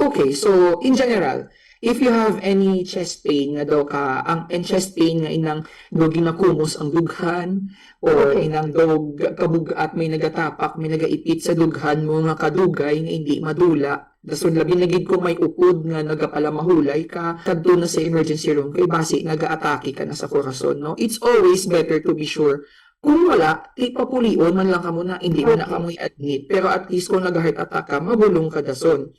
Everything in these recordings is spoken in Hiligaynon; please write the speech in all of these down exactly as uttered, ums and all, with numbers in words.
Okay, so in general, if you have any chest pain nga daw ka, ang, and chest pain nga inang daw ginakumos ang dughan, or Okay. inang daw g- kabug-at, may nagatapak, may nagaipit sa dughan mo nga kadugay nga hindi madula, dason labi na gid kung may upod nga nagapalamahulay ka, kadto na sa emergency room kay basi nagaatake ka na sa korason, no? It's always better to be sure. Kung wala, ti papulion man lang kamo na, hindi man na Okay. kamo i-admit. Pero at least kung nag-heart attack ka, mabulong ka dason.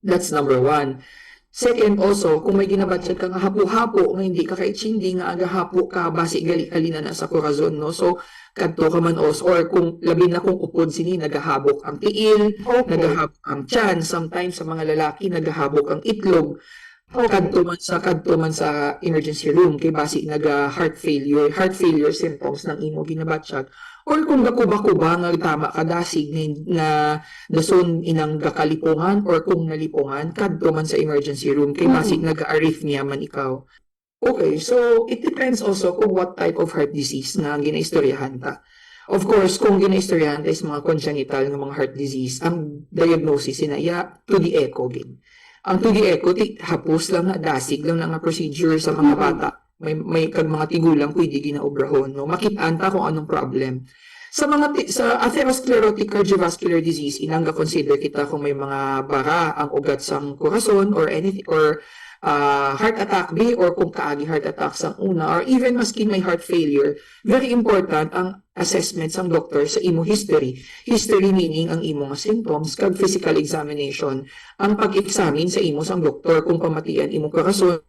That's number one. Second, also, kung may ginabatyag ka nga hapo-hapo, nga hindi ka kaitsindi nga agahapo ka, basi gali-gali na na sa korazon, no? So, kadto ka man also, or kung labi na kung upod sini, nagahabok ang tiil, Okay. nagahabok ang tiyan. Sometimes, sa mga lalaki, nagahabok ang itlog. Okay. Kadto man sa, kadto man sa emergency room, kay basi naga heart failure, heart failure symptoms ng imo ginabatyag. Or kung gakuba-kuba nga tama ka dasig nga, nga dason inang gakalipungan or kung nalipungan, kadto man sa emergency room, kay basi Mm. naga-arrhythmia man ikaw. Okay, so it depends also kung what type of heart disease nga ginaistoryahan ta. Of course, kung ginaistoryahan ta is mga congenital nga mga heart disease, ang diagnosis ina iya two D echo gid. Ang two D echo, ti, hapos lang na, dasig lang na nga procedure sa mga Mm. bata. May, may kag mga tigulang pwede ginaobrahon, no? Makit-an ta kung anong problem. Sa mga ti-, sa atherosclerotic cardiovascular disease, inang ga-consider kita kung may mga bara ang ugat sang korason or anything, or ah, heart attack bi, or kung kaagi heart attack sang una, or even maskin may heart failure, very important ang assessment sang doktor sa imo history. History meaning ang imo nga symptoms, kag physical examination, ang pag-examine sa imo sang doktor kung pamatian imo korason,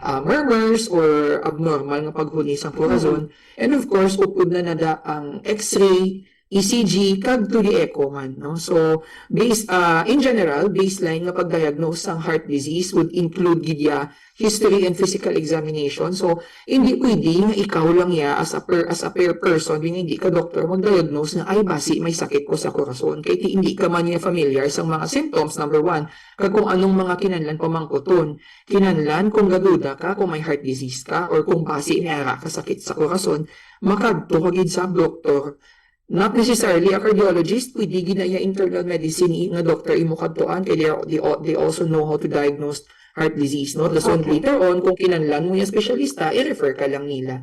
ah, murmurs or abnormal nga paghuni sang korason. And of course, upod na nada ang X-ray, E C G, kag two D echo man, no? So, base, ah, in general, baseline nga pag-diagnose sang heart disease would include gid ya history and physical examination. So, hindi pwede nga ikaw lang ya as a per, as a per person, nga hindi ka doktor, mag-diagnose nga, "Ay, basi may sakit ko sa korason." Kay ti, hindi ka man ya familiar sang mga symptoms, number one, kag kung anong mga kinahanglan pamangkuton. Kinahanglan kung gaduda ka kung may heart disease ka or kung basi may ara ka sakit sa korason, makadto ka gid sa doktor. Not necessarily a cardiologist, pwede gid na iya internal medicine i-, nga doktor imo kadtuan, kay they, are- they, al- they also know how to diagnose heart disease, no? Dason Okay. later on, kung kinahanglan mo yung espesyalista, i-refer ka lang nila.